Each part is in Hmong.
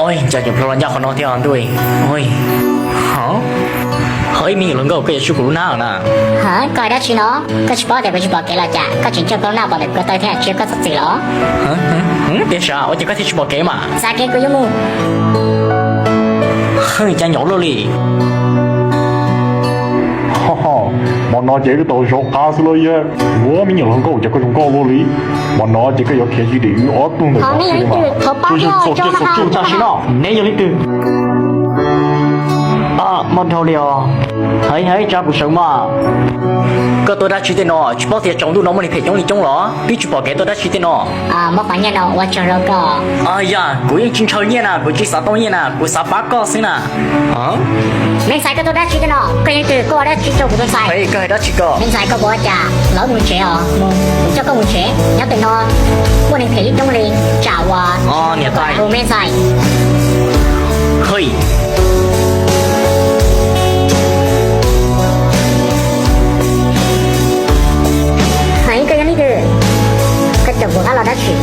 Ua cas tseem plhov los ncaj qhov no thiab ntuj. Ho ib me nyuam hluas nkauj, koj yuav tswj kuv lub hnab na. Koj hais dab tsi no? Koj tsis paub tias kuv tsis pom kev los cas? Koj tseem coj kuv lub hnab pov ntawm kuv ko taw thiab tsis yog koj txhob txwm los? Tiag sav, ua cas koj thiaj tsis pom kev mas? Txav kev kuv yuav mus. Hwj, cas nyaum luaj li. Hmo no ces wb tau zov qab xwb los yog? Ua me nyuam hluas nkauj, cas koj zoo nkauj luaj li. Hmo no ces koj yuav khiav tsis dim wb ob tug ntawm no li mas. Txog tam sim no neb yog leej twg? Muaj dhau li os. Hais hais tsa kuv sawv mas. Koj tuaj dab tsi tej no? Tsis paub tias tsaus ntuj no muaj neeg phem coob li coob los twb tsis pom kev tuaj dab tsi tej no? Muaj qhov nyiaj no ua tsaug rau koj. Yog, kuv yeej tsis ntshaw nyiaj na, kuv tsis xav tau nyiaj na, kuv xav pab koj xwb na. Me ntxhais, koj tuaj dab tsi tej no? Koj yog leej twg? Koj ua dab tsi rau kuv tus ntxhais? Koj hais dab tsi koj? Me ntxhais, koj puas ua cas los wb mus tsev os? Mus, kuv coj koj mus tsev. Nyob pem no muaj neeg phem ib coob li, tsam uas niam tais me ntxhais. Hwj, koj yog leej twg? Koj caum kuv qab los dab tsi?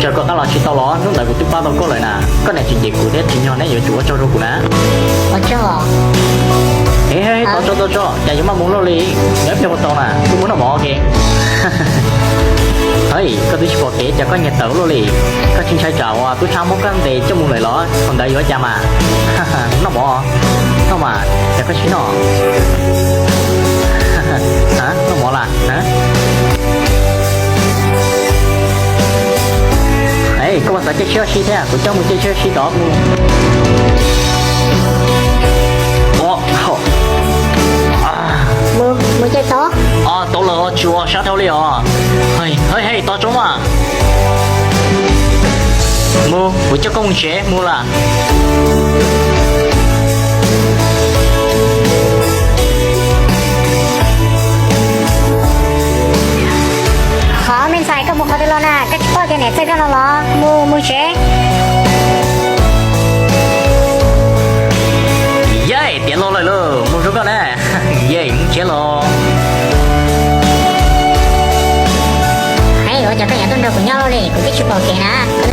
Caum koj qab los tsis tau los? Hnub ntawd kuv twb pab tau koj lawm na. Koj niam tsis nyiam kuv thiab tsis nyob neb yuav tsum ua tsaug rau kuv na. Ua tsaug. Tos tso, tos tso, cas yuav maj mus luaj li. Nyob peb ua tau na, kuv mus noj mov ke. Hwj, koj twb tsis pom kev cas koj nyiam tawm luaj li. Koj tsis ntshai tsam uas tub sab muab koj ntes coj mus lawm los? Thaum ntawd yuav ua cas mas? Noj mov, noj mas, cas koj tsis noj? Noj mov las. Koj puas xav caij tsheb ua si thiab? Kuv coj mus caij tsheb ua si tod mus. Mus caij tod. Tau lawm, tsis ua sab dhau li os. Hwj, tos tso mas. Mus, kuv coj koj mus tsev, mus las. Qhov me ntxhais, koj mus qhov twg los na? Koj tsis paub tias niam txawj koj los los? Mus, mus tsev. Yej, tiav los lawm lauj, mus rau koj na. Yej, mus tsev los. Hais ua cas koj yuav tuaj nrog kuv nyob luaj li? Kuv twb tsis pom kev na, koj